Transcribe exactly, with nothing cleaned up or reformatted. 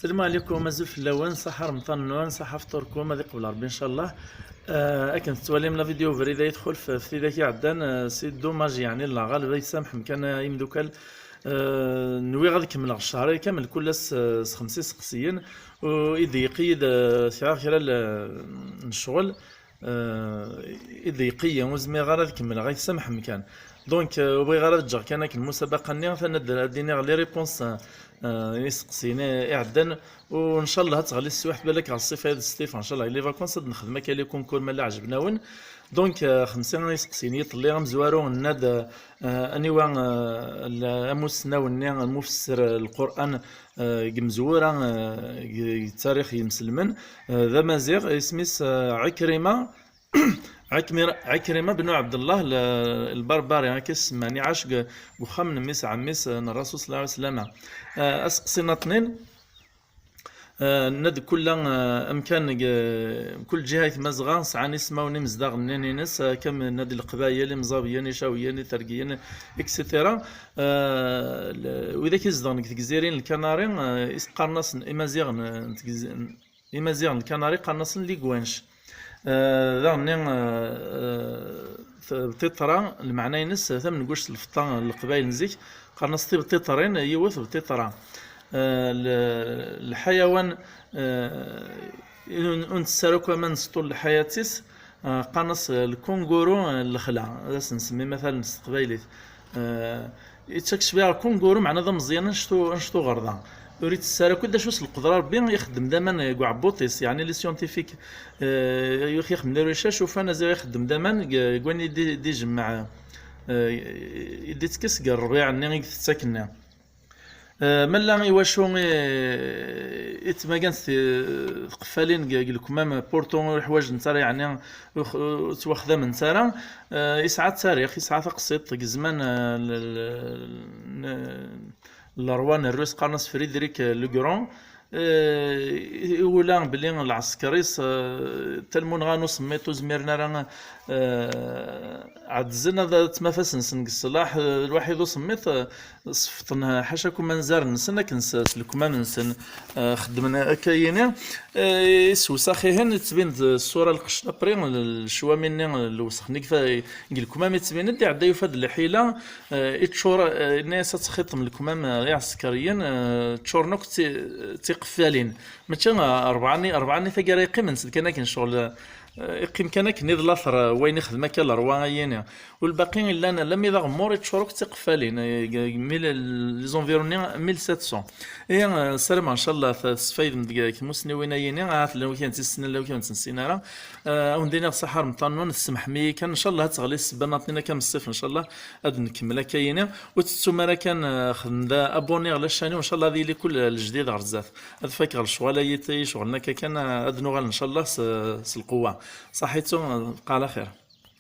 Salam ɛlikum, azul fell-awen, ṣaḥa remṭan-nwen, ṣaḥa fṭurkum, ad iqbel Ṛebbi ncallah. Ah, akken tettwalim la vidéo ubrid ay txulef f tidak iɛeddan, ah, c'est dommage, yeɛni, Llah ɣaleb, ay tsamḥem kan, ah, imdukal. Ah, nwiɣ ad kemmleɣ cceṛ-agi kamel kul ass, ah, s xemsa iseqsiyen, u i d-yeqqi-yi-d, ah, sɛiɣ kra l-, n ccɣel. Ah, i d-yeqqi-yi, ur zmireɣ ara ad kemmleɣ, ay tsamḥem kan. Donc, ah, ur bɣiɣ ara ad ǧǧeɣ kan akken musabaqa-nni, atan ad d-, ad d-iniɣ les réponses, ah, ah, i iseqsiyen i-, iɛeddan, u ncallah ad teɣli teswiḥt balak ɣer ṣṣifa d Stéphane, ncallah, les vacances ad nexdem akka les concours ma la ɛejben-awen. Donc, ah, xemsa iseqsiyen iḍelli, amezwaru nenna-d, ah, aniwa, ah, l-, amussnaw-nni, amufesser n Lqur'an, ah, deg imezwura, ah, deg, deg ttarix n yimselmen, ah, d amaziɣ, isem-is, ah, Ɛikrima, Ɛikmir-, Ɛikrima ben Ɛebdellah l-, Lbarbari, akka i s-semman, iɛac deg, deg uxxam n mmi-s ɛemmi-s, ah, n Ṛṛasul ṣella Llahu ɛalayhi wa sallam. Ah, aseqsi n tnin, ah, nenna-d kul, ah, amkan, deg, kul ǧiha i Tmazɣa sɛan ismawen imezdaɣen-nni-ines, ah, akka am nenna-d Leqbayel, Imẓabiyen, Icawiyen, Itergiyen, et cetera. Ah, l-, widak izedɣen deg tegzirin n Lkanari, ah, is-, qqaren-asen Imaziɣen, ah, n tegzi-, Imaziɣen n Lkanari qqaren-asen les Guanches. Ah, daɣen-nni, ah, ah, t-, Bṭiṭra, lmeɛna-ines, tamenguct n lfeṭṭa n Leqbayel n zik, qqaren-as tibṭiṭrin, yiwet Bṭiṭra. Ah, l-, lḥayawan, ah, ur, ur nettess ara akk aman s ṭul n lḥayat-is, ah, qqaren-as lkunguru n lexla, ad as-nsemmi matalan s teqbaylit. Ah, yettak ccbiɣ kunguru, meɛna d ameẓyan anect-, anect uɣerda. Ur ittess ara akk d acu s lqedra Rebbi, ixeddem d aman deg uɛebbuṭ-is, yeɛni les scientifiques, eh, ixeddmen recherche, ufan aziɣ ixeddem d aman deg, deg wayen i d-, d-ijemmeɛ, eh, i d-ittekkes deg rrbiɛ-nni i itett akkenni. Eh, ma llan iwacu i, i ttmagant ti-, tqeffalin deg, deg lekmam, pourtant ur ḥwajent ara, yeɛni ur x-, ur ttwaxdament ara, eh, isɛa ttarix, isɛa taqsiṭ deg zzman, eh, l-, l-, n-, n lerwa n Rrus qqaren-as Frédéric le Grand, eh, iwula belli lɛesker-is, eh, talmunɣa n usemmiḍ ur zmiren ara, eh, ɛeddzen ad, ad tmafas-nsen deg ṣṣellaḥ, eh, lwaḥid usemmiḍ, eh, sefṭen ḥaca akk umanzar-nsen akken s, s lekmam-nsen, eh, xeddmen akka yini. Eh, isewsax-ihin, yettbin-d ṣṣura lqecc lapri, lecwami-nni n lewsex-nni deg fa-, deg lekmam yettbin-d, iɛedda yufa-d lḥila, eh, iččur, eh, yenna-yas ad txiṭem lekmam, eh, iɛsekriyen, eh, ččuren akk d ti-, d tiqeffalin. Mačči, eh, rebɛa-nni, rebɛa-nni taggara yeqqimen-tt-id kan akken ccɣel, eh, iqqim kan akken i d later, eh, wayen ixdem akka lerwa-ayini. U lbaqi llan alammi d aɣemmur iččur akk d tiqeffalin, eh, g-, g-, mille, les environs-nni mille sept cents. Ihi, eh, ssarameɣ ncallah t-, tesfaydem deg, deg tmussniwin-ayini, ahat llan wid ur tent-issinen, llan wid ur tent-nessin ara. Eh, ad wen-d-iniɣ ṣaḥa remṭan-nwen, tsemḥem-iyi kan, ncallah ad teɣli ssebba n aṭnin akka am ssif, ncallah ad nkemmel akka-yini. Ur tettum ara kan, eh, xdem da abonné ɣer la chaîne, ncallah ad yili kul, eh, lejdid ɣer zdat. Ad fakeɣ lecɣal-ayi, icɣlen akka kan, eh, ad nuɣal ncallah s, s lqewwa. Ṣaḥitu, eh, bqa ɛla xir.